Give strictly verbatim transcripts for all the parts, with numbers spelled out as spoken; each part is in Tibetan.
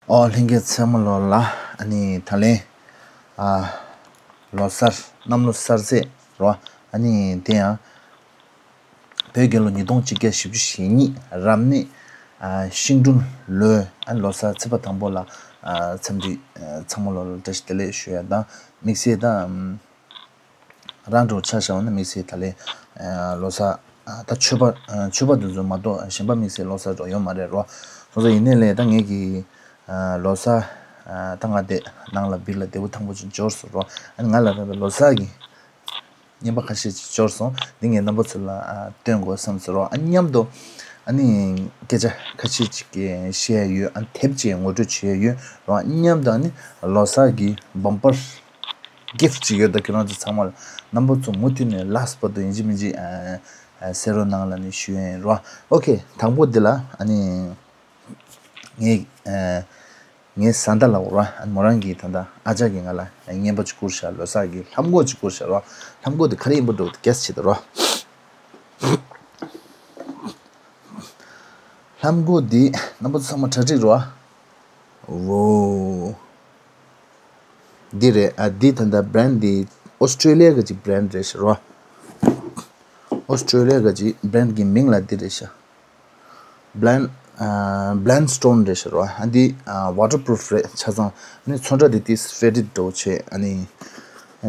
ཨོ་ལྷན་རྒྱས་ཚང་མ་ལོ་ལ་ཨ་ནི་ད་ལན་ཨ་ལོ་གསར་གནམ་ལོ་གསར་ཚེས་རོ། ཨ་ནི་དེ་ཡང་བོད་རྒྱལ་ལོ་ཉིས་སྟོང་གཅིག་བརྒྱ་བཞི་བཅུ་ཞེ་གཉིས་རབ་གནས་ཨ་ཤིང་སྦྲུལ་ལོའི་ཨ་ལོ་གསར་ཚེས་པ་དང་པོ་ལ་ཨ་འཚམས་འདྲི་ཨ་ཚང་མ་ལོ་ལ་བཀྲ་ཤིས་བདེ་ལེགས་ཞུ་ཡ་དང་དམིགས་བསལ་དང་། རང་གྲོགས་ཆ་བཞག་ན་དམིགས་བསལ་ད་ལན་ལོ་གསར་ད་ཆོས་པ་ཆོས་པ་འདི་ཚོ་མ་གཏོགས་གཞན་པ་དམིགས་བསལ་ལོ་གསར་འགྲོ་ཡོད་མ་རེད་རོ། སོ་སོ་ཡིན་ནའི་ལས་ད་ངེད་ཀྱི་ལོ་གསར་ད་ང་དེ་ནང་ལ་བིག་ལ་བདེ་པོ་ཐང་པོ་ཅིག་འབྱོར་སོང་རོ། ཨ་ནི་ང་ལ་ད་ལོ་གསར་གྱི་རྔན་པ་ཁ་ཤས་ཅིག་འབྱོར་སོང་། འདི་ངས་རྣམ་པ་ཚོ་ལ་སྟོན་དགོས་བསམ་སོང་རོ། ཨ་ནི་མཉམ་དུ་ཨ་ནི་སྐད་ཆ་ཁ་ཤས་ཅིག་བཤད་ཡ་ཡོད། ཨ་ནི་དེབ་ཅིག་ངོ་སྤྲོད་བྱེད་ཡ་ཡོད་རོ། ཨ་ནི་མཉམ་དུ་ཨ་ནི་ལོ་གསར་གྱི་བམ་པར་གིཕ་ཅིག་ཡོད། ད་ཁྱེད་རང་ཚོ་ཚང་མ་ལ་རྣམ་པ་ཚོ་མུ་མཐུད་ནས་ལཱསི་བར་དུ་ཡིན་གཅིག་མིན་གཅིག་ཨ་ཨ་གསན་རོགས་གནང་ལབ་ནས་ཞུ་ཡ་ཡིན་རོ། ཨོ་ཁེ། དང་པོ་འདི་ལ་ཨ་ནི་ངས་ཨ་ངའི་བཟའ་ཟླ་ལབ་རོ། ཨ་ནི་མོ་རང་གིས་ད་ལྟ་ཨ་ཅག་གིས་ང་ལ་རྔན་པ་ཅིག་བསྐུར་ཤག་ལོ་གསར་གྱི་ལྷམ་གོག་ཅིག་བསྐུར་ཤག་རོ། ལྷམ་གོག་དེ་ག་རེ་ཡིན་པ་འདྲ་བོ་དེ་གེ་སི་བྱེད་དང་རོ། ལྷམ་གོག་འདི་རྣམ་པ་ཚོ་ཚང་མ་གྲ་སྒྲིག་རོ། ཝོ། འདི་རེད། ཨ་འདི་ད་ལྟ་བྷི་རེན་འདི་ཨོ་སི་ཀྲོ་ལི་ཡ་གི་ཅིག་བྷི་རེན་རེད་ཤག་རོ། ཨོ་སི་ཀྲོ་ལི་ཡ་གི་ཅིག་བྷི་རེན་གི་མིང་ལ་འདི་རེད་ཤག་བྷི་ལན་ཨ་བྷི་ལན་སི་ཊོན་རེད་ཤག་རོ། ཨ་འདི་ཨ་ཝ་ཊར་པུ་རུཕ་རེད། ཆ་ཚང་ནི་ཚོན་ཁྲ་འདི་ཏིས་ཕེ་ཌེཌ་འདྲ་བོ་བྱས། ཨ་ནི་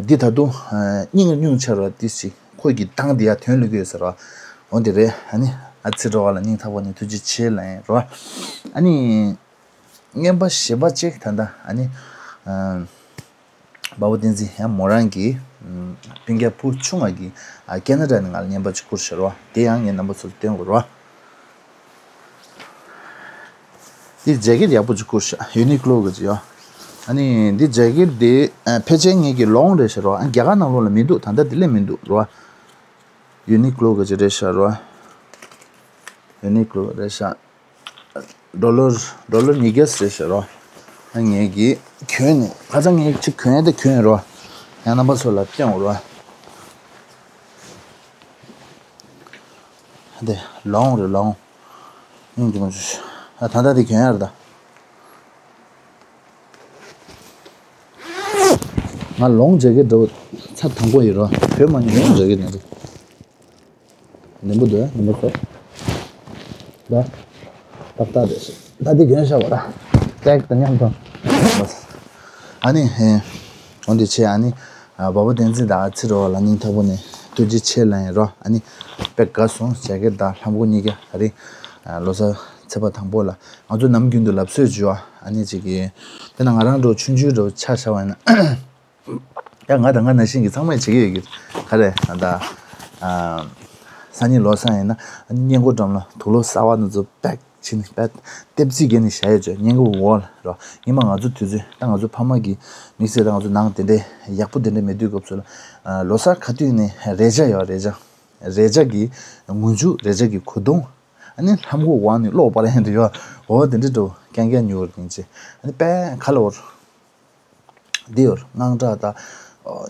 འདི་ད་དུང་ཨ་སྙིང་སྙུང་ཆེ་ར་ཏིས་ཅིག་ཁོ་གི་གདངས་འདི་ཡ་དོན་ལ་གི་ཡོད་ས་རོ། འོ་འདི་རེད། ཨ་ནི་ཨ་ཙི་རོ་བ་ལ་སྙིང་ཐག་པ་ནས་ཐུགས་རྗེ་ཆེ་ལབ་ཡིན་རོ། ཨ་ནི་རྔན་པ་གཞན་པ་ཅིག་ད་ལྟ་ཨ་ནི་ཨ་བ་བུ་བསྟན་འཛིན་ཡང་མོ་རང་གི་ཨམ་སྤུན་ཀྱག་བུ་ཆུང་བ་གིས་ཨ་ཀེ་ན་ཌ་ནས་ང་ལ་རྔན་པ་ཅིག་བསྐུར་ཤག་རོ། དེ་ཡང་ངས་རྣམ་པ་ཚོ་ལ་སྟོན་དགོས་རོ། འདི་ཇེ་ཀེ་ཊི་ཡག་པོ་ཅིག་བསྐུར་ཤག་ཡུ་ནི་ཀློ་གི་ཅིག་ཡོད། ཨ་ནི་འདི་ཇེ་ཀེ་ཊི་འདི་ཨ་ཕལ་ཆེར་ངེད་ཀྱི་ལོང་རེད་ཤག་རོ། ཨ་རྒྱ་གར་ནང་ལོགས་ལ་མི་འདུག་ད་ལྟ་འདི་ལས་མི་འདུག་རོ། ཡུ་ནི་ཀློ་གི་ཅིག་རེད་ཤག་རོ། ཡུ་ནི་ཀློ་རེད་ཤག་ཌོ་ལར་ཌོ་ལར་ཉིས་བརྒྱ་ཟེར་ཤག་རོ། ཨ་ངེད་ཀྱིས་གྱོན་ནས་ཁ་སང་ངས་ཅིག་གྱོན་ཡ་དེ་གྱོན་རོ། ཡང་རྣམ་པ་ཚོ་ལ་སྟོན་རོ། དེ་ལོང་རེད་ལོང་། སྙིང་རྗེ་མོ་ཅིག་ཨ་ད་ལྟ་དེ་གྱོན་ཡ་རེད་ད། ང་ལོང་ཇེ་ཀེ་ཊི་འདྲ་བོ་ཚར་དང་པོ་ཡིན་རོ། བོད་མ་ཉིད་ལོང་ཇེ་ཀེ་ཊི་ནི་རེད། ནེམ་བུ་འདུག་ཨ་ནེམ་བུ་ཚོ། ད་ཏག་ཏག་རེད། ད་འདི་གྱོན་ཤག་བ་ར། ཏེག་དང་མཉམ་དུ། ཨ་ནི་ཧེ། འོན་ཏེ་ཆེ་ཨ་ནི་ཨ་བ་བུ་བསྟན་འཛིན་དང་ཨ་ཙི་རོ་བ་ལ་སྙིང་ཐག་པ་ནས་ཐུགས་རྗེ་ཆེ་ལབ་ཡིན་རོ། ཨ་ནི་དཔེ་དགའ་སོང་། ཇེ་ཀེ་ཊི་དང་ལྷམ་གོག་གཉིས་ཀ་ཨ་རི་ཨ་ལོ་གསར་ཚེས་པ་དང་པོ་ལ་ང་ཚོ་ནམ་རྒྱུན་དུ་ལབ་སྲོལ་བྱོས་ཨ་ནི་ཅིག་གི་དེ་ན་ང་རང་འགྲོ་ཆུང་ཆུང་འགྲོ་ཆ་བཞག་པ་ཡིན་ན། ཡང་ང་དང་ང་ནང་བཞིན་གྱི་ཚང་མས་བྱེད་ཀྱི་ཡོད་ཀྱི། ག་རེ་ད་ལྟ་ཨ་སང་ཉིན་ལོ་གསར་ཡིན་ན་སྔས་མགོ་འགྲམ་ལ་དུག་ལོག་གསར་པ་ནི་ཚོ་པེག་བྱས་ནས་པེག་ལྟེབ་རྩིག་བརྒྱབ་ནས་བཞག་ཡོད་ཅོ། སྔས་མགོ་འོག་ལ་རོ། ཉི་མ་ང་ཚོ་དུས་ཚོད་ད་ང་ཚོ་ཕ་མ་གི་དམིགས་བསལ་ད་ང་ཚོ་ནང་དེ་འདྲའི་ཡག་པོ་དེ་འདྲ་མེད་དུས་སྐབས་སུ་ལ་ཨ་ལོ་གསར་ག་དུས་ནས་རས་ཆ་ཡོད། རས་ཆ་རས་ཆ་གི་ངུ་ཆུ་རས་ཆ་གི་གོས་ཐུང་ཨ་ནི་ལྷམ་གོག་འོག་ནས་གློག་སྤར་ཡ་འདྲ་ཡོད། འོ་དེ་འདྲ་འགྲོ་ཀན་ཀན་ཉོ་བར་དེང་ཅི་ཨ་ནི་པེག་ག་ལ་འོར། འདི་ཡོར་དངངས་སྐྲག་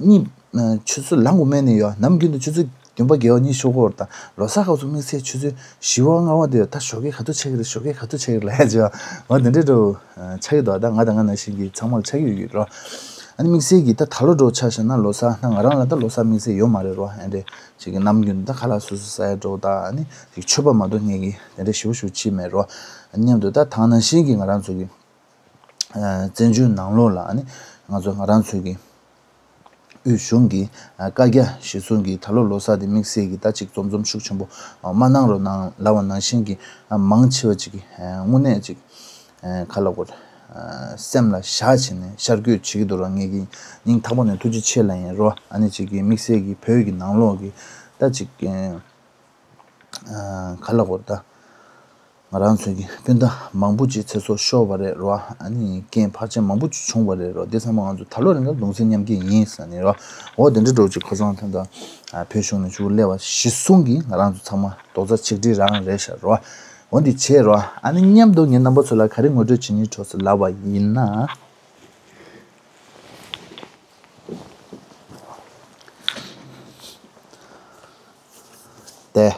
དང་། གཉིས། ཆུ་ཚོད་ལང་དགོས་མེད་ནི་ཡོད། ནམ་རྒྱུན་དུ་ཆུ་ཚོད་བདུན་པ་བརྒྱད་པ་གཉིས་ཤོག་གོ་ར་དང་ལོ་གསར་སྐབས་སུ་དམིགས་བསལ་ཆུ་ཚོད་བཞི་པ་ལྔ་པ་དེ་ཡོད། ད་ཞོགས་ཀས་ག་དུས་ཆགས་ཀྱི་རེད། ཞོགས་ཀས་ག་དུས་ཆགས་ཀྱི་རེད་ལབ་ཡ་ཅིག་ཡོད། འོ་དེ་འདྲས་འགྲོ་ཆགས་ཀྱི་འདུག་ད་ང་དང་ང་ནང་བཞིན་གྱི་ཚང་མར་ཆགས་ཀྱི་ཡོད་ཀྱི་རོ། ཨ་ནི་དམིགས་བསལ་གྱི་ད་ད་ལོ་འགྲོ་ཆ་བཞག་ན་ལོ་གསར་ད་ང་རང་ལ་ད་ལོ་གསར་དམིགས་བསལ་ཡོད་མ་རེད་རོ། ཨ་འདྲས་ཅིག་གི་ནམ་རྒྱུན་དུ་ད་ཁ་ལག་སོ་སོ་ཟ་ཡ་འགྲོ་ད་ཨ་ནི་ཅིག་མཆོད་པ་མ་གཏོགས་ངས་ཀྱི་དེ་འདྲས་ཞེ་པོ་ཞེ་པོ་བྱས་མེད་རོ། ཨ་ནི་མཉམ་དུ་ད་ད་ནང་བཞིན་གྱི་ང་རང་ཚོ་གི་བཙན་བྱོལ་ནང་ལོགས་ལ་ཨ་ནི་ང་ཚོ་ང་རང་ཚོའི་གི་དབུས་གཞུང་གི་བཀའ་རྒྱ་གཞིར་བཟུང་གི་ད་ལོ་ལོ་གསར་དེ་དམིགས་བསལ་གྱི་ད་ཅིག་འཛོམས་འཛོམས་ཤུགས་ཆེན་པོ་མ་གནང་རོགས་གནང་ལབ་པ་ནང་བཞིན་གྱི་མང་ཆེ་བ་ཅིག་གི་དངོས་གནས་ཅིག་ག་ལ་གོ་སེམས་ལ་བཞག་བྱས་ནས་ཤར་བསྐྱོད་བྱེད་ཀྱི་འདུག་ར། ངེད་ཀྱི་སྙིང་ཐག་པ་ནས་ཐུགས་རྗེ་ཆེ་ལབ་ཡིན་རོ། ཨ་ནི་ཅིག་གི་དམིགས་བསལ་གྱི་བོད་ཀྱི་ནང་ལོགས་ཀྱི་ད་ཅིག་ག་ལ་གོ་ད། ང་རང་ཚོའི་གི་སྤུན་ཟླ་མང་པོ་ཅིག་ཚེ་སྲོག་ཤོར་བ་རེད་རོ། ཨ་ནི་རྐྱེན་བར་ཆད་མང་པོ་ཅིག་བྱུང་བ་རེད་རོ། དེ་ཚང་མ་ང་ཚོ་ད་ལོ་རིང་ལ་གདུང་སེམས་མཉམ་སྐྱེད་ཡིན་ཟེར་ནས་རོ། འོ་དེ་འདྲ་འགྲོ་ཅིག་ཁ་སང་ད་ལྟ་བོད་གཞུང་ནས་ཅིག་སླེབས་པ་གཞི་བཟུང་གི་ང་རང་ཚོ་ཚང་མ་རྡོག་རྩ་ཆིག་སྒྲིལ་རང་རེད་ཤག་རོ། འོ་འདི་བྱས་རོ། ཨ་ནི་མཉམ་དུ་ངས་རྣམ་པ་ཚོ་ལ་ག་རེ་ངོ་སྤྲོད་བྱེད་སྙིང་བྲོ་ཟེར་ལབ་པ་ཡིན་ན། དེ།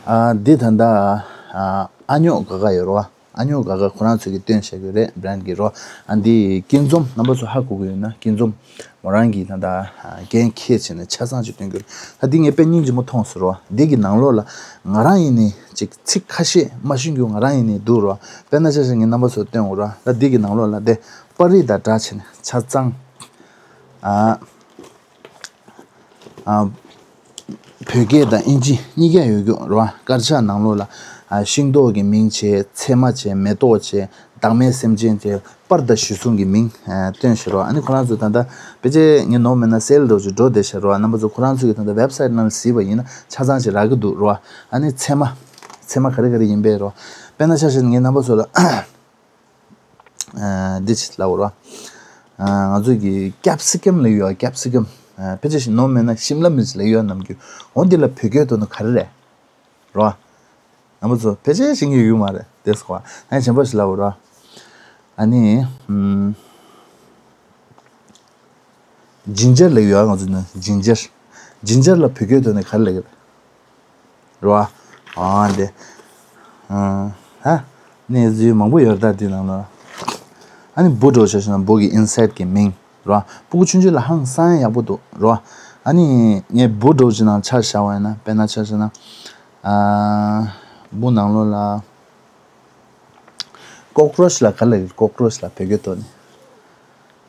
ཨ་འདི་ད་ལྟ་ཨ་ཨ་ཉོག་ག་ག་ཡོད་རོ། ཨ་ཉོ་ག་ག་ཁོ་རང་ཚོས་ཀྱི་སྟོན་བྱ་གི་རེད། བྷ་རན་གི་རོ། ཨ་འདི་སྐྱིན་འཛོམས་རྣམ་པ་ཚོ་ཧ་གོ་གི་ཡོད་ན་སྐྱིན་འཛོམས་མོ་རང་གི་ད་ལྟ་འགན་འཁྱེར་བྱས་ནས་ཆ་ཚང་ཅིག་སྟོན་གྱི་རེད། ད་འདི་ངས་དཔེ་སྙིང་རྗེ་མོ་མཐོང་སོང་རོ། འདི་གི་ནང་ལོགས་ལ་ང་རང་ཡིན་ནའི་ཅིག་ཚིག་ཁ་ཤས་མ་ཤེས་རྒྱུ་ང་རང་ཡིན་ནའི་འདུག་རོ། དཔེར་ན་ཆ་བཞག་ངས་རྣམ་པ་ཚོར་སྟོན་འོ་རོ། ད་འདི་གི་ནང་ལོགས་ལ་དེ་པར་རིས་དང་སྦྲགས་བྱས་ནས་ཆ་ཚང་ཨ། ཨ། བོད་སྐད་དང་ཨིན་ཇི་གཉིས་ཀ་ཡོད་རྒྱུ་རེད་བ། དཀར་ཆག་ནང་ལོགས་ལ་ཨ་ཤིང་ཏོག་གི་མིང་བྱས། ཚེར་མ་བྱས། མེ་ཏོག་བྱས། བདག་མེད་སེམས་ཅན་བྱས། པར་དང་གཞི་བཟུང་གི་མིང་ཨ་སྟོན་བཞག་རེད་བ། ཨ་ནི་ཁོ་རང་ཚོ་ད་ལྟ་ཕལ་ཆེར་ངས་ནོར་མེད་ན་སེལ་འགྲོ་ཅིག་འགྲོ་བསྡད་བཞག་རེད་བ། རྣམ་པ་ཚོ་ཁོ་རང་ཚོ་གི་ད་ལྟ་ཝེབ་སའིཊ་ནང་ལ་གཟིགས་པ་ཡིན་ན་ཆ་ཚང་ཞིག་རག་གི་འདུག་རེད་བ། ཨ་ནི་ཚེར་མ། ཚེར་མ་ག་རེ་ག་རེ་ཡིན་པས་རེད་བ། དཔེར་ན་ཆ་བཞག་ན་ངས་རྣམ་པ་ཚོ་ལ། ཨ། འདི་ཅིག་ལབ་རོགས། ཨ། ང་ཚོ་གི་ཀེབ་སི་ཀམ་ལབ་ཡོད། ཀེབ་སི་ཀམ། ཨ། ཕལ་ཆེར་ཞིག་ནོར་མེད་ན་ཤིམ་ལ་མིར་ཅི་ལབ་ཡོད་ནམ་རྒྱུན། འོ་འདི་ལ་བོད་སྐད་ཐོག་ནས་ག་རེ་རེད། རོ། རྣམ་པ་ཚོ་ཕལ་ཆེར་ཤེས་ཀྱི་ཡོད་མ་རེད་དེ་སོ། ཨ་ནི་གཞན་པ་ཞིག་ལབ་རོགས། ཨ་ནི། ཨམ། ཇིན་ཇར་ལབ་ཡོད། ང་ཚོ་ནི་ཇིན་ཇར། ཇིན་ཇར་ལ་བོད་སྐད་ཐོག་ནས་ག་རེ་ལབ་ཀྱི་རེད། རེད་བ། ཨ་འདི། ཨ། ཧ། གནས་ཚུལ་མང་པོ་ཡོད་ད་དེ་ནང་ལ། ཨ་ནི་འབུ་འདྲ་བོ་ཆ་བཞག་ན་འབུ་གི་ཨིན་སའིཌ་གི་མིང་། རེད་བ། སྤུ་གུ་ཆུང་ཆུང་ལ་ཧང་སང་ཡག་པོ་འདུག་རེད་བ། ཨ་ནི་ངས་འབུ་འདྲ་བོ་ཅིག་ནང་ཆ་བཞག་པ་ཡིན་ན། དཔེར་ན་ཆ་བཞག་ན། ཨ། འབུ་ནང་ལོགས་ལ། ཀོག་རོཆ་ལ་ག་རེ་ལབ་ཀྱི་རེད། ཀོག་རོཆ་ལ་བོད་སྐད་ཐོག་ནས།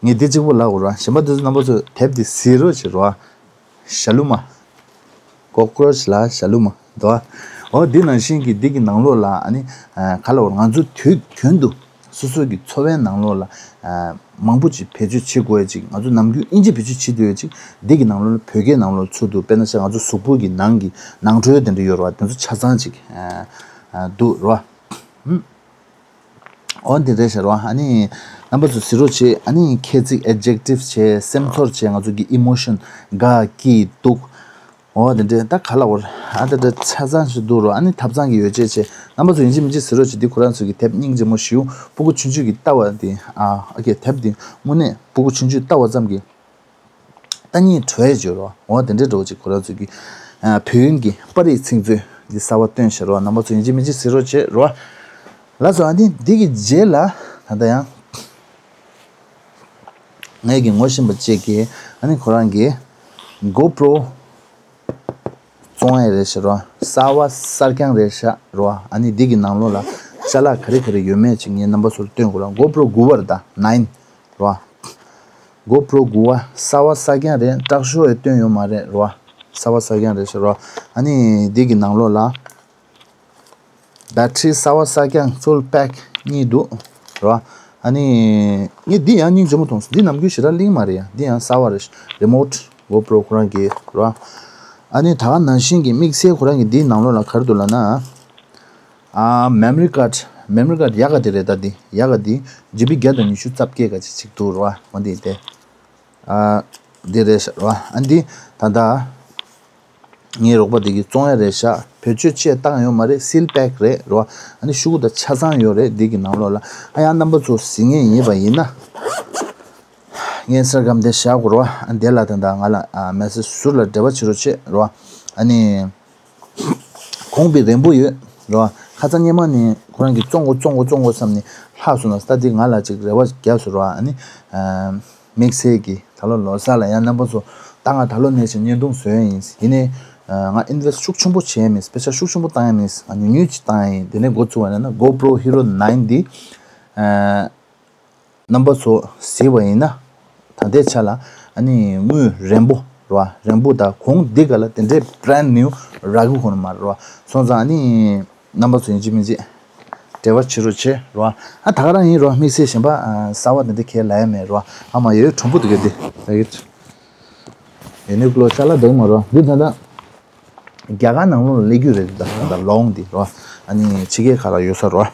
ངས་འདི་གཅིག་པོ་ལབ་དགོས་ར། གཞན་པ་འདི་ཚོ་རྣམ་པ་ཚོས་དེབ་འདི་གཟིགས་རོགས་བྱེད་རོགས། ཞ་ལུ་མ། ཀོག་རོཆ་ལ་ཞ་ལུ་མ་འདུག་ཨ། འོ་འདི་ནང་བཞིན་གྱི་འདི་གི་ནང་ལོགས་ལ་ཨ་ནི་ཨ་ག་ལབ་དགོས་རེད། ང་ཚོ་དུས་རྒྱུན་དུ་སོ་སོ་གི་འཚོ་བའི་ནང་ལོགས་ལ་ཨ་མང་པོ་ཅིག་བེད་སྤྱོད་བྱེད་དགོས་ཡ་ཅིག་ང་ཚོ་ནམ་རྒྱུན་ཨིན་ཇི་བེད་སྤྱོད་བྱེད་སྡོད་ཡ་ཅིག་འདི་གི་ནང་ལོགས་ལ་བོད་སྐད་ནང་ལོགས་ཚུད་འདུག་དཔེར་ན་ཆ་ང་ཚོ་གཟུགས་པོ་གི་ནང་གི་ནང་ཁྲོལ་དེ་འདྲ་ཡོད་རེད་བ། དེ་ཚོ་ཆ་ཚང་ཅིག་ཨ་ཨ་འདུག་རེད་བ། ཧུམ། འོ་འདི་རེད་ཤག་རོ། ཨ་ནི་རྣམ་པ་ཚོ་གཟིགས་རོགས་བྱེད། ཨ་ནི་ཁྱད་ཚིག་ཨེ་ཌེག་ཊིབ་བྱས། སེམས་ཚོར་བྱས། ང་ཚོ་གི་ཨི་མོ་ཤན། དགའ་སྐྱིད་སྡུག་འོ་འདི་འདྲས་ད་ག་ལ་བོར། ཨ་འདི་འདྲས་ཆ་ཚང་ཞིག་འདུག་རོ། ཨ་ནི་ཐབ་ཚང་གི་ཡོ་བྱད་བྱས། རྣམ་པ་ཚོ་ཡིན་གཅིག་མིན་གཅིག་གཟིགས་རོགས་བྱེད། འདི་ཁོ་རང་ཚོ་གི་དེབ་སྙིང་རྗེ་མོ་ཞིའུ་སྤུ་གུ་ཆུང་ཆུང་གི་ལྟ་བ་འདི། ཨ་ཨོ་ཁེ། དེབ་འདི་དངོས་གནས་སྤུ་གུ་ཆུང་ཆུང་ལྟ་བ་ཙམ་གྱིས། ལྟ་སྙིང་བྲོ་བའི་བརྗོད་རོ། འོ་དེ་འདྲའི་འགྲོ་ཅིག་ཁོ་རང་ཚོ་གི་ཨ་བོད་ཡིག་གི་པར་རིས་ཚིག་མཛོད་འདི་གསར་པ་བཏོན་ཤག་རོ། རྣམ་པ་ཚོ་ཡིན་གཅིག་མིན་གཅིག་གཟིགས་རོགས་བྱེད་རོ། ལགས་སོ། ཨ་ནི་འདི་གི་རྗེས་ལ་ད་ལྟ་ཡང་ངས་ཀྱི་ངོ་ཤེས་པ་ཅིག་གིས་ཨ་ནི་ཁོ་རང་གི་གོ་པྲོ་བཙོང་ཡས་རེད་ཤག་རོ། གསར་པ་གསར་རྐྱང་རེད་ཤག་རོ། ཨ་ནི་འདི་གི་ནང་ལོགས་ལ་ཅ་ལག་ག་རེ་ག་རེ་ཡོད་མེད་ཅིག་ངས་རྣམ་པ་ཚོར་སྟོན་དགོས་ལ། གོ་པྲོ་དགུ་པ་རེད་ད། ནའིན་རོ། གོ་པྲོ་དགུ་པ་གསར་པ་གསར་རྐྱང་རེད། སྐྲག་ཤོས་ཡང་བཏོན་ཡོད་མ་རེད་རོ། གསར་པ་གསར་རྐྱང་རེད་ཤག་རོ། ཨ་ནི་འདི་གི་ནང་ལོགས་ལ་བེ་ཊི་རི་གསར་པ་གསར་རྐྱང་ཕུལ་པེག་གཉིས་འདུག་རོ། ཨ་ནི་ངས་འདི་ཡང་སྙིང་རྗེ་མོ་མཐོང་སོང་། འདི་ནམ་རྒྱུན་ཞེ་དྲག་ལེན་མ་རེད་ཡ། འདི་ཡང་གསར་པ་རེད། རི་མོ་ཊི་གོ་པྲོ་ཁོ་རང་གི་རོ། ཨ་ནི་ད་ག་ནང་བཞིན་གྱི་དམིགས་བསལ་ཁོ་རང་གི་འདིའི་ནང་ལོགས་ལ་ག་རེ་འདུག་ལབ་ན། ཨ། མེ་མོ་རི་ཀཱཌ། མེ་མོ་རི་ཀཱཌ་ཡག་ག་དེ་རེད་ད། འདི་ཡག་ག་འདི་ཇི་བི་བརྒྱ་དང་ཉི་ཤུ་རྩ་བརྒྱད་ག་ཅིག་ཅིག་འདུག་རོ། འོ་འདི་དེ། ཨ། འདི་རེད་ཤག་རོ། ཨ་འདི་ད་ལྟ་ངའི་རོགས་པ་དེ་གིས་བཙོང་ཡ་རེད་ཤག་བེད་སྤྱོད་ཅི་ཡང་བཏང་ཡོད་མ་རེད། སིལ་པེག་རེད་རོ། ཨ་ནི་ཤོག་གུ་དང་ཆ་ཚང་ཡོད་རེད། འདི་གི་ནང་ལོགས་ལ། ཨ་ཡང་རྣམ་པ་ཚོ་གཟིགས་མཁན་ཡིན་པ་ཡིན་ན། ངའི་ཨིན་སི་ཊ་གྷ་རམ་དེ་བཞག་དགོས་རོ། ཨ་འདི་ལ་ད་ལྟ་ང་ལ་ཨ་མེ་སེ་ཇི་ཟུར་ལ་འབྲེལ་བ་བྱེད་རོགས་བྱེད་རོ། ཨ་ནི། གོང་འཕེལ་རན་པོ་ཡོད་རོ། ཁ་སང་སྔོན་མ་ནས་ཁོ་རང་གིས་བཙོང་དགོས་བཙོང་དགོས་བཙོང་དགོས་བསམ་ནས་ལྷག་སོང་ན། ད་འདི་ང་ལ་ཅིག་རེ་བ་བརྒྱབ་སོང་རོ། ཨ་ནི་ཨ་དམིགས་བསལ་གྱིས་ད་ལོ་ལོ་གསར་ལ་ཡང་རྣམ་པ་ཚོ། ད་ང་ད་ལོ་ནས་བྱས་བརྙན་ཐུང་བཟོ་ཡ་ཡིན། ཡིན་ནའི་ཨ་ང་ཨིན་ཝེ་སི་ཊི་ཤུགས་ཆེན་པོ་བྱས་མིན། པེ་ས་ཤུགས་ཆེན་པོ་བཏང་ཡ་མིན། ང་ཉུང་ཉུང་ཅིག་བཏང་ཡ་ཡིན། དེ་ནས་འགོ་བཙུགས་པ་ཡིན་ན་གོ་པྲོ་ཧི་རོ་ནའིན་འདི་ཨ། རྣམ་པ་ཚོ་གཟིགས་པ་ཡིན་ན། ད་ལྟའི་ཆ་ལ་ཨ་ནི་དངུལ་རན་པོ་རེད་བ། རན་པོ་དང་གོང་འདི་ག་ལ་དེ་འདྲའི་བྷི་རན་ནིའུ་རག་གི་ཁོ་ན་མ་རེད་བ། སོང་ཙང་ཨ་ནི་རྣམ་པ་ཚོ་ཡིན་གཅིག་མིན་གཅིག་འབྲེལ་བ་བྱེད་རོགས་བྱེད་རེད་བ། ཨ་ད་ག་རང་ཡིན་རོ། དམིགས་བསལ་གཞན་པ་ཨ་གསར་པ་དེ་འདྲ་ཁས་ལེན་ཡ་མེད་རེད་བ། ཨ་མ་ཡོད་གྲུང་པོ་འདུག་ག་འདི། ད་གི་ཡུ་ནི་ཀློ་ཅ་ལག་འདུག་མ་རེད་བ། འདི་ད་ལྟ། རྒྱ་གར་ནང་ལོགས་ལ་སླེབས་རྒྱུ་རེད། ད་ད་ལོང་འདི་རོ། ཨ་ནི་ཕྱི་རྒྱལ་ཁག་ལ་ཡོད་ས་རོ།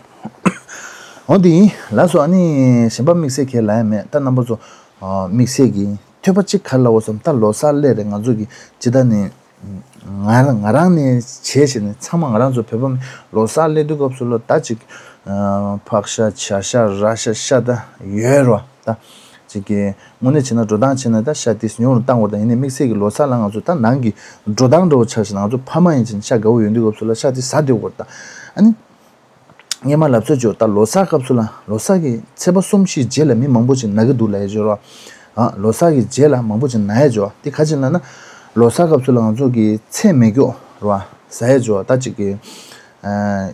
འོ་འདི་ཡིན་ལགས་སོ། ཨ་ནི་གཞན་པ་དམིགས་བསལ་ཁས་ལེན་ཡ་མེད། ད་རྣམ་པ་ཚོ་དམིགས་བསལ་གྱི་ཐོས་པ་གཅིག་ག་རེ་ལབ་དགོས་བསམ། ད་ལོ་གསར་སླེབས་རེད། ང་ཚོ་གི་ཇི་ལྟར་ནི་ང་ང་རང་ནས་བྱས་བྱས་ནས་ཚང་མ་ང་རང་ཚོ་བོད་པ་མི་ལོ་གསར་སླེབས་དུས་སྐབས་སུ་ལ་ད་ཅིག་ཕག་ཤ་བྱ་ཤ་ར་ཤ་ཤ་ད་ཡོད་རོ། ད་ཅིག་གི་དངོས་གནས་བྱས་ན་འགྲོ་སྟངས་བྱས་ན་ད་ཤ་དེ་ཉུང་རུ་བཏང་དགོས། ད་ཡིན་ནའི་དམིགས་བསལ་གྱི་ལོ་གསར་ལ་ང་ཚོ་ད་ནང་གི་འགྲོ་སྟངས་འདྲ་བོ་ཆགས་ཤག་ང་ཚོ་ཕ་མ་ཡིན་ཕྱིན་ཤ་དགའ་བོ་ཡོད་དུས་སྐབས་སུ་ལ་ཤ་དེ་ཟ་སྡོད་དགོས། ད་ཨ་ནི་ སྔས་མ་ལབ་ཚོད་ཅོ་ད་ལོ་གསར་སྐབས་སུ་ལ་ལོ་གསར་གྱི་ཚེས་པ་གསུམ་བཞིའི་རྗེས་ལ་མི་མང་པོ་ཅིག་ན་གི་འདུག་ལབ་ཡ་ཅོ་རོ། ཨ་ལོ་གསར་གྱི་རྗེས་ལ་མང་པོ་ཅིག་ན་ཡ་ཅོ་དེ་ག་ཅིག་ལབ་ན། ལོ་གསར་སྐབས་སུ་ལ་ང་ཚོ་གི་ཚེས་མེ་སྒྱོགས་རོ་ཟ་ཡ་ཅོ་ད་ཅིག་གི་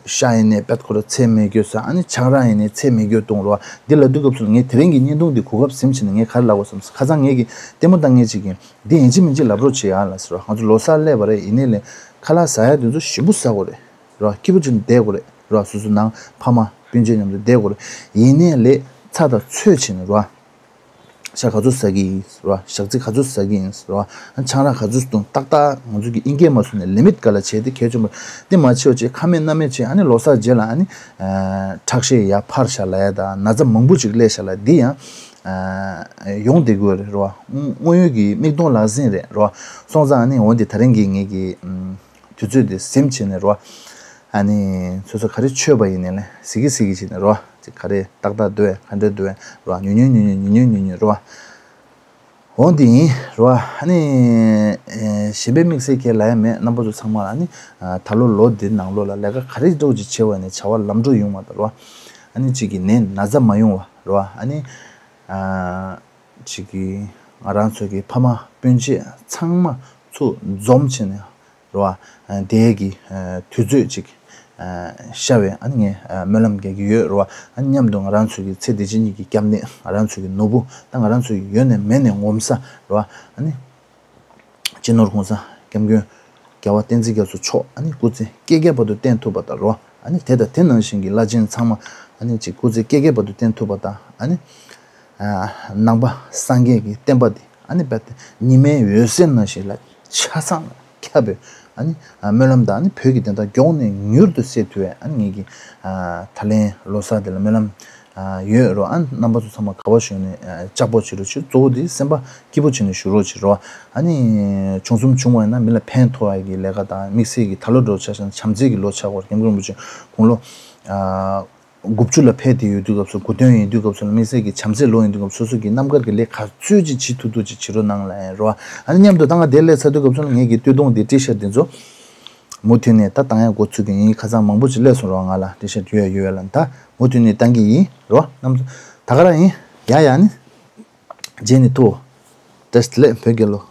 ཤ་ཡིན་ནས་པད་ཁོ་ར་ཚེས་མེ་སྒྱོགས་ཟ། ཨ་ནི་ཆང་རག་ཡིན་ནས་ཚེས་མེ་སྒྱོགས་བཏུང་རོ། འདི་ལ་དུས་སྐབས་སུ་ངས་དེ་རིང་གི་བརྙན་ཐུང་འདི་གོ་སྐབས་ཟིན་བྱས་ནས་ངས་ག་རེ་ལབ་དགོས་བསམ། ཁ་སང་ངས་ཀྱི་ལྟད་མོ་ལྟ་མཁན་ཅིག་གིས་འདི་ཡིན་གཅིག་མིན་གཅིག་ལབ་རོགས་བྱེད་ཡ་ལ་ཟེར་རོ། ང་ཚོ་ལོ་གསར་སླེབས་པ་རེད། ཡིན་ནའི་ལས་ཁ་ལག་ཟ་ཡ་དེ་ཚོ་ཞིམ་པོ་ཟ་དགོས་རེད་རོ། སྐྱིད་པོ་བྱས་ནས་བསྡད་དགོས་རེད་རོ། སོ་སོ་ནང་ཕ་མ་སྤུན་མཆེད་མཉམ་དུ་བསྡད་དགོས་རེད། ཡིན་ནའི་ལས་ཚྭ་དང་ཚོད་བྱས་ནས་རོ། ཤ་ག་ཚོད་ཟ་གི་ཡིན་རོ། ཞག་ཚི་ག་ཚོད་ཟ་གི་ཡིན་རོ། ཆང་རག་ག་ཚོད་བཏུང་ཏག་ཏག་ང་ཚོ་གི་ཨིན་སྐད་མ་བཟོས་ནས་ལི་མིཊ་ག་ལ་བྱས་ཏེ་གལ་ཆེན་པོ་རེད། དེ་མ་བྱེད་བྱས་ཁ་མེད་སྣ་མེད་བྱས། ཨ་ནི་ལོ་གསར་རྗེས་ལ་ཨ་ནི་ཁྲག་ཤེད་ཡར་འཕར་བཞག་ལ་ཡ་དང་ན་ཚ་མང་པོ་ཅིག་སླེབས་བཞག་ལ་འདི་ཡང་ཡོང་བསྡད་དགོས་རེད་རོ། དངོས་ཡོད་ཀྱི་མིག་མཐོང་ལག་ཟིན་རེད་རོ། སོང་ཙང་ཨ་ནི་འོན་ཏེ་ད་རིང་གི་ངེད་ཀྱི་དུས་ཚོད་དེ་ཟིན་བྱས་ནས་རོ། ཨ་ནི་སོ་སོ་ག་རེ་མཆོད་པ་ཡིན་ནའི་ལས་ཟི་གི་ཟི་གི་བྱས་ནས་རོ། ཅིག་ག་རེ་ཏག་ཏག་འདུག་ག་འདྲ་འདུག་རོ། ཉུང་ཉུང་ཉུང་ཉུང་ཉུང་ཉུང་ཉུང་ཉུང་རོ། འོ་འདི་ཡིན་རོ། ཨ་ནི་གཞན་པའི་དམིགས་བསལ་གྱི་ལས་མེད། རྣམ་པ་ཚོ་ཚང་མ་ལ་ཨ་ནི་ད་ལོ་ལོ་འདི་ནང་ལོགས་ལ་ལས་ཀ་ག་རེ་འདྲ་བོ་ཅིག་བྱེད་པ་ནས་བྱ་བ་ལམ་འགྲོ་ཡོང་བ་དང་རོ། ཨ་ནི་གཅིག་གི་ནད་ན་ཚ་མ་ཡོང་བ་རོ། ཨ་ནི་གཅིག་གི་ང་རང་ཚོ་གི་ཕ་མ་སྤུན་མཆེད་ཚང་མ་ཚུར་འཛོམས་བྱས་ནས་རོ། དེའི་གི་དུས་ཚོད་ཅིག་ཤར་བའི་ཨ་ནི་ངས་སྨོན་ལམ་རྒྱག་གི་ཡོད་རོ། ཨ་ནི་མཉམ་དུ་ང་རང་ཚོ་གི་ཚེ་འདི་ཕྱི་གཉིས་ཀྱི་སྐྱབས་གནས། ང་རང་ཚོ་གི་ནོར་བུ་དང་ང་རང་ཚོ་གི་ཡོད་ནས་མེད་ནས་ངོམས་ས་རོ། ཨ་ནི་སྤྱི་ནོར་གོང་ས་སྐྱབས་མགོན་རྒྱལ་བ་བསྟན་འཛིན་རྒྱ་མཚོ་མཆོག་ཨ་ནི་སྐུ་ཚེ་བསྐལ་བརྒྱའི་བར་དུ་བརྟན་ཐུབ་པ་དང་རོ། ཨ་ནི་དེ་དང་དེ་ནང་བཞིན་གྱི་བླ་ཆེན་ཚང་མ་ཨ་ནི་ཅིག་སྐུ་ཚེ་བསྐལ་བརྒྱའི་བར་དུ་བརྟན་ཐུབ་པ་དང་། ཨ་ནི་ནང་པ་སངས་རྒྱས་ཀྱི་བསྟན་པ་འདི་ཨ་ནི་རྦད་དེ་ཉི་མའི་འོད་ཟེར་ནང་བཞིན་ལ་ཆ་ཚང་ཁྱབ་པའི་ཨ་ནི་སྨོན་ལམ་དང་། ཨ་ནི་བོད་ཀྱི་བདེན་མཐའ་མགྱོགས་ནས་མྱུར་དུ་གསལ་ཐུབ་པའི་ཨ་ནི་ངེད་ཀྱི་ད་ལན་ལོ་གསར་འདི་ལ་སྨོན་ལམ་ཡོད་རོ། ཨ་ནི་རྣམ་པ་ཚོ་ཚང་མ་དགའ་བ་བཞུགས་ནས་ལྕགས་པོ་བྱེད་རོགས་བྱེད། གཙོ་བོ་འདི་སེམས་པ་སྐྱིད་པོ་བྱས་ནས་བཞུགས་རོགས་བྱེད་རོ། ཨ་ནི་བྱུང་གསུམ་བྱུང་བ་ཡིན་ན་མི་ལ་ཕན་ཐོགས་ཡ་གི་ལས་ཀ་དང་། དམིགས་བསལ་གྱི་ད་ལོ་འགྲོ་ཆ་བཞག་ན་བྱམས་བརྩེ་གི་ལོ་ཆགས་པ་རེད། སྐྱབས་མགོན་རིན་པོ་ཆེ་དགུང་ལོ་དགུ་བཅུ་ལ་ཕེབས་བསྡད་ཡོད་དུས་སྐབས་སུ། དགུང་སྟོན་ཡིན་དུས་སྐབས་སུ་ལ་དམིགས་བསལ་གྱི་བྱམས་བརྩེའི་ལོ་ཡིན་དུས་སྐབས་སུ། སོ་སོ་གི་རྣམ་དཀར་གྱི་ལས་ག་ཚོད་ཅིག་བྱེད་ཐུབ་ཐུབ་ཅིག་བྱེད་རོགས་གནང་ལབ་ཡིན་རོ། ཨ་ནི་མཉམ་དུ་ད་ང་དེར་སླེབས་ཚར་དུས་སྐབས་སུ་ལ་ངེད་ཀྱི་སྟོད་ཐུང་འདི་ཊི་ཤར་འདི་ཚོ་མུ་མཐུད་ནས་ད་བཏང་ཡ་འགོ་ཚུགས་ཀྱི་ཡིན། ཁ་སང་མང་པོ་ཅིག་སླེབས་སོང་རོ། ང་ལ་ཊི་ཤར་ཡོད་ཡོད་ལ་ད་མུ་མཐུད་ནས་བཏང་གི་ཡིན་རོ། རྣམ་ཚོ་ད་ག་རང་ཡིན། ཡ་ཡ་ནི་རྗེས་ནས་ཐུག་བཀྲ་ཤིས་བདེ་ལེགས། བོད་རྒྱལ་ལོ།